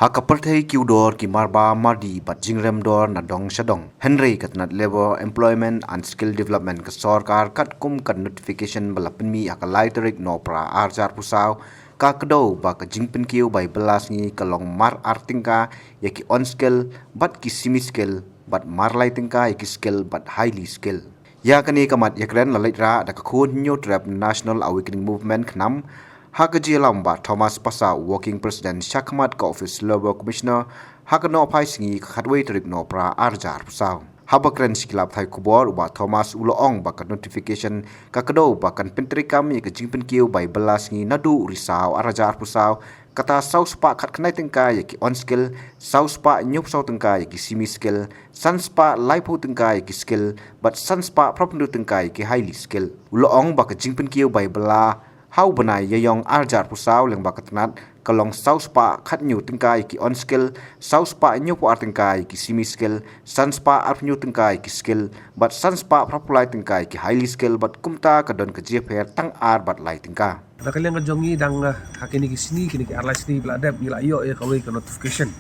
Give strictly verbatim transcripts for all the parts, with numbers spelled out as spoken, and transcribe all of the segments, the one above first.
Ha ka pyrthei kiew dor ki marba mardi bad jingrem dor na dong sha dong. Hynrei ka tnat Labour, Employment and Skill Development ka sorkar katkum ka notification ba la pynmih ha ka lai tarik Nohprah arhajar arphew saw, ka kdew ba ka jingpynkiew bai bylla sngi ka long mar ar tyngka ïa ki unskilled bad ki semi skilled bad mar lai tyngka ïa ki skilled bad highly skilled. Ïa kane ka mat ïakren la leit rah da ka khun Hynñiewtrep National Awakening Movement KHNAM, ha ka jingïalam Bah Thomas Passah, Working President shakhmat ka Office Labour Commissioner, ha ka Nohphaisngi ka khatwei tarik Nohprah arhajar arphew saw. Haba kren sha ki lad pathai khubor, u Bah Thomas u la ong ba ka notification ka kdew ba kan pyntreikam ïa ka jingpynkiew bai bylla sngi naduh u Risaw arhajar arphew saw, kata saw spah khatkhyndai tyngka ïa ki unskilled, saw spah hynñiewphew saw tyngka ïa ki semi skilled, san spah laiphew tyngka ïa ki skilled bad san spah phraphew hynriew tyngka ïa ki highly skilled. U la ong ba ka jingpynkiew bai bylla ha u bnai Ïaïong arhajar arphew saw lyngba ka tnat ka long saw spah khathynñiew tyngka ïa ki unskilled, saw spah hynñiewphew ar tyngka ïa ki semi skilled, san spah arphew hynñiew tyngka ïa ki skilled bad san spah phraphew lai tyngka ïa ki highly skilled, bad kumta ka don ka jingïapher tang ar bad lai tyngka. Na ka liang ka jong ngi dang, ah, ha kine ki sngi, kine ki ar lai sngi ba la dep, ngi la ïoh ïa kawei ka notification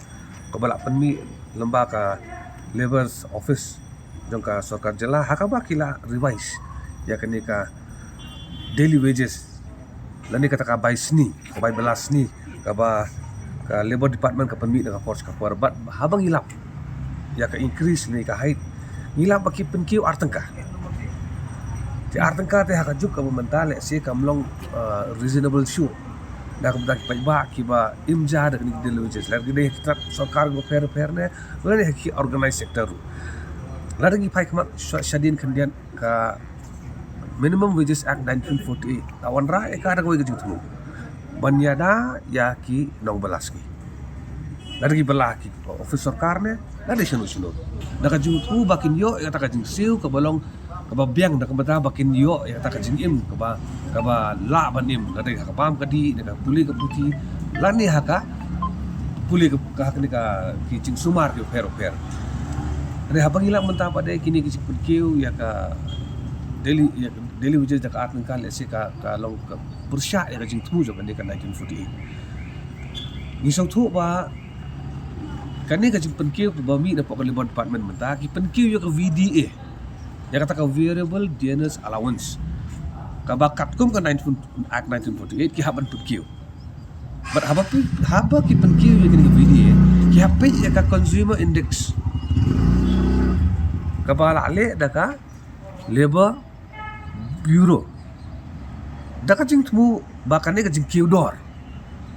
kaba la pynmih lyngba ka Labour Office jong ka sorkar jylla, ha kaba ki la revise ïa kane ka daily wages lane kata ka bai sngi, ka bai bylla sngi kaba ka Labour Department ka pynmih na ka por sha ka por. Bad haba ngi lap ïa ka increase ne ka hike, ngi lap ba ki pynkiew ar tyngka. Te ar tyngka te ha ka juk kaba mynta lehse kam long, uh, reasonable shuh. Da ka bynta ki paidbah kiba im ja da kine ki daily wages, lada ki dei ha ki tnat sorkar kiba pher pher ne lane ha ki organized sector ruh. Lada ngi phai khmat sha-, shadien khyndiat, ka Minimum Wages Act nineteen forty-eight la wanrah ïa ka da kawei ka jingthmu ban ïada ïa ki nongbylla sngi. Lada ki bylla ha ki office sorkar ne lada shano shano, da ka jingthmu ba kin ïoh ïa kata ka jingsiew kaba long kaba biang, da ka bynta ba kin ïoh ïa kata ka jingim kaba, kaba lah ban im, lada ha ka bam ka dih, da ka pule ka puthi, lane ha ka pule ka, ka, ha kane ka ki jingsumar kiba pher bapher. Hynrei haba ngi lap mynta pat de kine ki jingpynkiew ïa ka daily, ïa ka daily wages da ka ar tyngka, lehse ka, ka long ka pyrshah ïa ka jingthmu jong kane ka nineteen forty-eight. Ngi sngewthuh ba kane ka jingpynkiew ba mih napoh ka Labour Department mynta, ki pynkiew ïa ka V D A, ïa kata ka Variable Dinner's Allowance, kaba katkum ka nineteen, Act nineteen forty-eight ki hap ban pynkiew. Bad haba pi-, haba ki pynkiew ïa kane ka V D A, ki hap peit ïa ka Consumer Index kaba la leh da ka Labour Bureau, da ka jingthmu ba kane ka jingkiew dor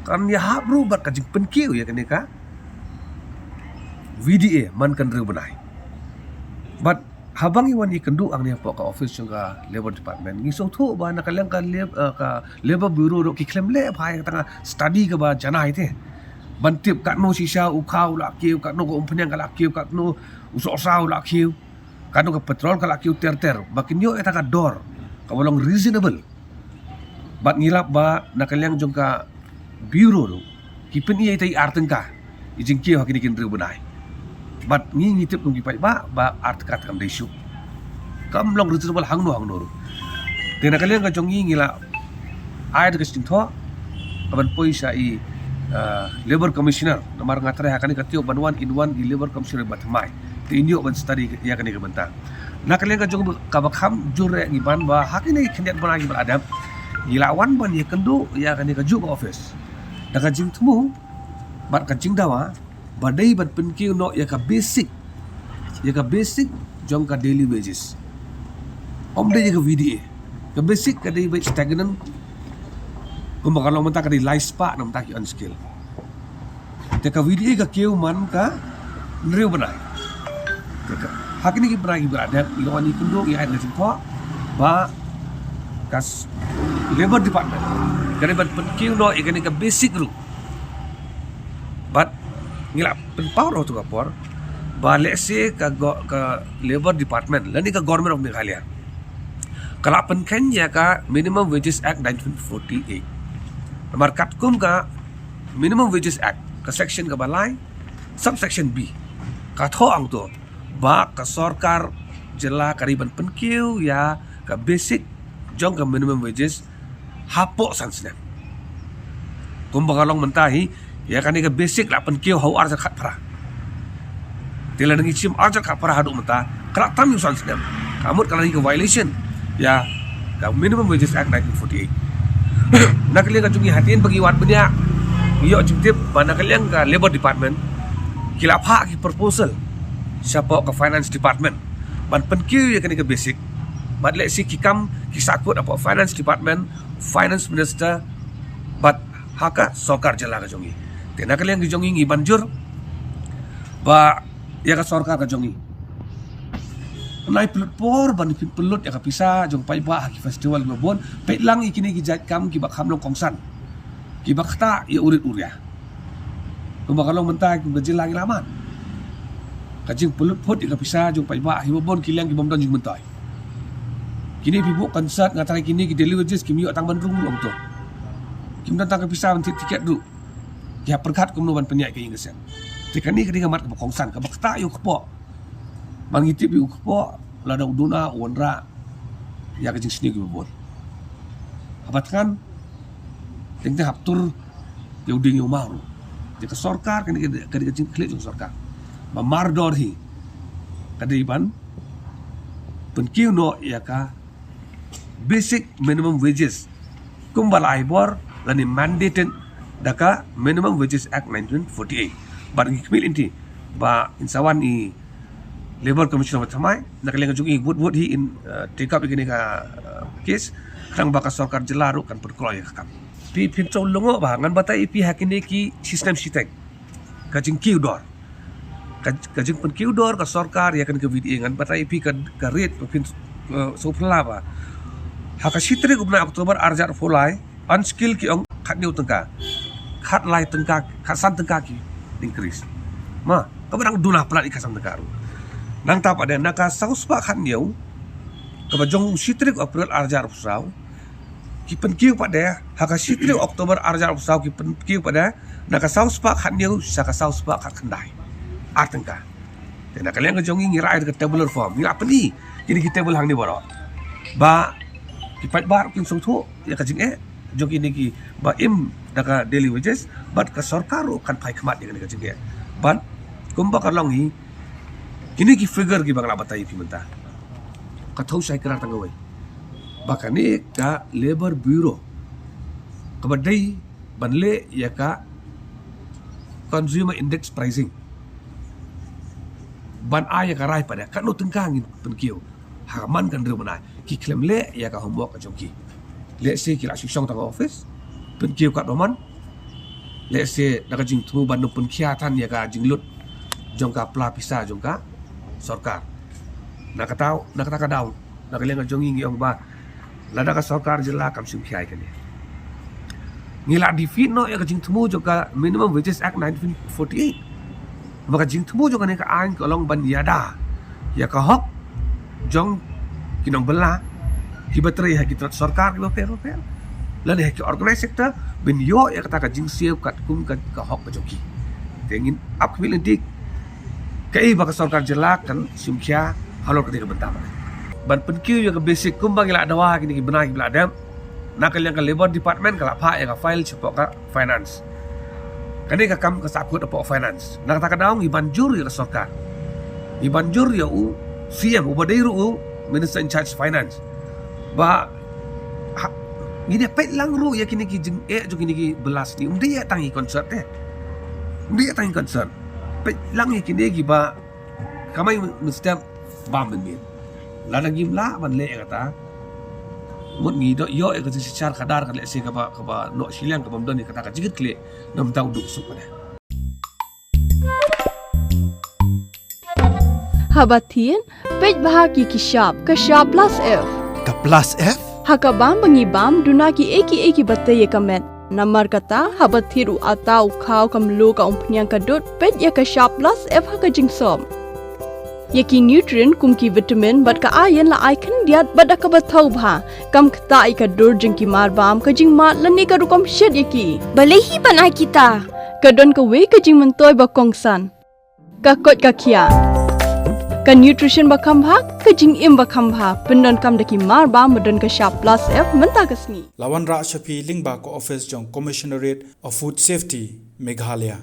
kan ïahap ruh bad ka jingpynkiew ïa kane ka V D A man ka hynriew bnai. Bad haba ngi wan ïakynduh hangne hapoh ka office jong ka Labour Department, ngi sngewthuh ba na ka liang ka Lab-, eh, ka Labour Bureau ruh ki khlem leh bha ïa kata ka study kaba janai te ban tip katno shisha u khaw u la kiew, katno ka umphniang ka la kiew, katno u sohsa u la kiew, katno ka petrol ka la kiew ter ter, ba kin ïoh ïa kata ka dor kaba long reasonable. Bad ngi lap ba na ka liang jong ka Bureau ruh ki pyni ïa ita i ar tyngka i jingkiew ha kine ki hynriew bnai. Bad ngi, ngi tip kum ki paidbah ba ar tyngka te kam dei shuh, kam long reasonable hangno hangno ruh. Te na ka liang ka jong ngi, ngi la ai da ka jingthoh ka ban poi sha i, ah, Labour Commissioner, namar nga tharai ha kane ka tiok ban wan in wan i Labour Commissioner ba thymmai, te in ïoh ban study ïa kane ka bynta. Na ka liang ka jong kaba kham jur eh ngi ban ba ha kine ki khyndiat bnai kiba la dep, ngi la wan ban ïakynduh ïa kane kajuh ka office da ka jingthmu bad ka jingdawa ba dei ban pynkiew noh ïa ka basic, ïa ka basic jong ka daily wages. Ym dei ïa ka V D A. Ka basic ka dei beit stagnant, kumba ka long mynta ka dei lai spah na bynta ki unskilled. Te ka V D A ka kiew man ka hynriew bnai. Te ka, ha kine ki bnai kiba la dep, ngi la wan ïakynduh, ngi ai da ka jingthoh ba ka s-, Labour Department ka dei ban pynkiew noh ïa kane ka basic ruh. Bad ngi la pynpaw ruh ha tu ka por ba lehse ka go-, ka Labour Department lane ka Government of Meghalaya ka la pynkheiñ ïa ka Minimum Wages Act nineteen forty-eight. Namar katkum ka Minimum Wages Act, ka section kaba lai, subsection B, ka thoh hangto ba ka sorkar jylla ka dei ban pynkiew ïa ka basic jong ka minimum wages hapoh san snem. Kumba ka long mynta hi, Ïa kane ka basic la pynkiew ha u arhajar khatphra. Te lada ngi shim arhajar khatphra haduh mynta, ka la tam ïa u san snem. Ka mut ka la dei ka violation ïa ka Minimum Wages Act nineteen forty-eight. Na ka liang ka jong ngi, hadien ba ngi wad bniah, ngi ïoh jingtip ba na ka liang ka Labour Department ki la phah ki proposal shapoh ka Finance Department ban pynkiew ïa kane ka basic. Bad lehse ki kam ki sahkut hapoh Finance Department, Finance Minister, bad ha ka sorkar jylla ka jong ngi. Te na ka liang ka jong ngi, ngi ban jur ba ïa ka sorkar ka jong ngi, nai pynlut por ban pynlut ïa ka pisa jong paidbah ha ki festival kiba bun. Peit lang ïa kine ki jait kam kiba kham long kongsan, kiba ktah ïa u rit u ria. Kumba ka long mynta, kum ka jylla ngi la man ka jingpynlut phut ïa ka pisa jong paidbah ha kiba bun ki liang ki bym don jingmyntoi. Kine phi buh concert, nga tharai kine ki daily wages kim ïoh tang ban rung long to. Kim don tang ka pisa ban thied tiket ruh. Ki hap pyrkhat kumno ban pynïaid ka ïing ka sem. Te kane ka dei ka mat kaba kongsan, kaba ktah ïa u kpoh. Ba ngi tip ïa u kpoh lada u duna u wanrah ïa ka jingsniew kiba bun. Haba thngan, teng teng hap tur ïa u dieng ïa u maw ruh. Te ka sorkar, kane ka dei ka jingkhleh jong sorkar. Ba mardor hi ka dei ban pynkiew noh ïa ka basic minimum wages kumba la ai bor lane mandated da ka Minimum Wages Act nineteen forty-eight. Bad ngi khmih lynti ba in sa wan i Labour Commissioner ba thymmai, na ka liang ka jong i, wut wut hi in, uh, take up ïa kane ka, uh, case, khnang ba ka sorkar jylla ruh kan pynkloi ïa ka kam. Phi, phin sa lyngngoh ba ngan batai ïa phi ha kine ki shi snem shiteng ka jingkiew dor, ka, ka jingpynkiew dor ka sorkar ïa kane ka V D A. Ngan batai ïa phi ka, ka rate ba phin, uh, sngewphylla ba ha ka shi tarik u bnai October arhajar arphew lai, unskilled ki ong khathynñiew tyngka, khatlai tyngka, khatsan tyngka ki increase. Ma, kaba dang duna palat ïa khatsan tyngka ruh. Nangta pat de na ka saw spah khathynñiew kaba jong u shi tarik April arhajar arphew saw, ki pynkiew pat de ha ka shi tarik October arhajar arphew saw, ki pynkiew pat de na ka saw spah khathynñiew sha ka saw spah khatkhyndai, ar tyngka. Te na ka liang ka jong ngi, ngi rai da ka tabular form, ngi la pyni kine ki table hangne baroh ba ki paidbah ruh kin sngewthuh ïa ka jingeh jong kine kiba im da ka daily wages, bad ka sorkar ruh kan phai khmat ïa kane ka jingeh. Bad kumba ka long hi, kine ki figure kiba nga la batai ïa phi mynta, ka thew shai krar tang kawei, ba kane ka Labour Bureau kaba dei ban leh ïa ka consumer index pricing, ban ai ïa ka rai pat de katno tyngka ngin pynkiew. Ha ka man ka hynriew bnai ki khlem leh ïa ka homework ka jong ki. Lehse ki la shu shong tang ha office, pynkiew katba mon. Lehse da ka jingthmu ban ym pynkhia than ïa ka jinglut jong ka pla pisa jong ka sorkar. Na kata, na kata ka daw, na ka liang ka jong ngi, ngi ong ba lada ka sorkar jylla kam shim khia ïa kane, ngi la defeat noh ïa ka jingthmu jong ka Minimum Wages Act nineteen forty-eight. Ba ka jingthmu jong kane ka aiñ ka long ban ïada ïa ka hok jong ki nongbylla kiba trei ha ki tnat sorkar kiba pher ba pher, lane ha ki organized sector, ban ïoh ïa kata ka jingsiew katkum ka, ka hok ka jong ki. Te ngin ap khmih lynti kaei ba ka sorkar jylla kan shim khia halor kane ka bynta. Ban pynkiew ïa ka basic kumba ngi la dawa kine ki bnai kiba la dep, na ka liang ka Labour Department ka la phah ïa ka file shapoh ka Finance. Kane ka kam ka sahkut hapoh Finance. Na kata ka daw ngi ban jur ïa ka sorkar, ngi ban jur ïa u C M uba dei ruh u Minister in charge Finance, ba ha, ngin ïa peit lang ruh ïa kine ki jingeh jong kine ki bylla sniew. Ym dei ïa tang ïa concert te, ym dei ïa tang ïa concert. Peit lang ïa kine kiba kamai mynstep bam mynmiet. Lada ngim lah ban leh ïa kata, mut ngi doh ïoh ïa ka jingshisha khadar ka, lehse kaba, kaba noh shiliang, kaba ym don ïa kata ka jingkitkhlieh na bynta u duk suk pat de. Haba thied, peit bha ki, ki shap, ka shap plus F. Ka plus F? Ha ka bam ba ngi bam, duna kiei kiei kiba tei ïa ka met. Namar kata, haba thied u atta u khaw, ka mluh, ka umphniang, ka dud, peit ïa ka shap plus F ha ka jingsop. Ïa ki nutrient kum ki vitamin bad ka iron la ai khyndiat bad da kaba thaw bha. Kam ktah ïa ka dur jong ki marbam, ka jingmad lane ka rukom shet ïa ki. Balei hi ban ai kita? Ka don kawei ka jingmyntoi ba kongsan. Ka koit ka khiah. Ka nutrition ba kham bha, ka jingim ba kham bha, pyndonkam da ki mar ba, ba don ka shap plus F mynta ka sngi. La wanrah sha phi lyngba ka office jong Commissionerate of Food Safety, Meghalaya.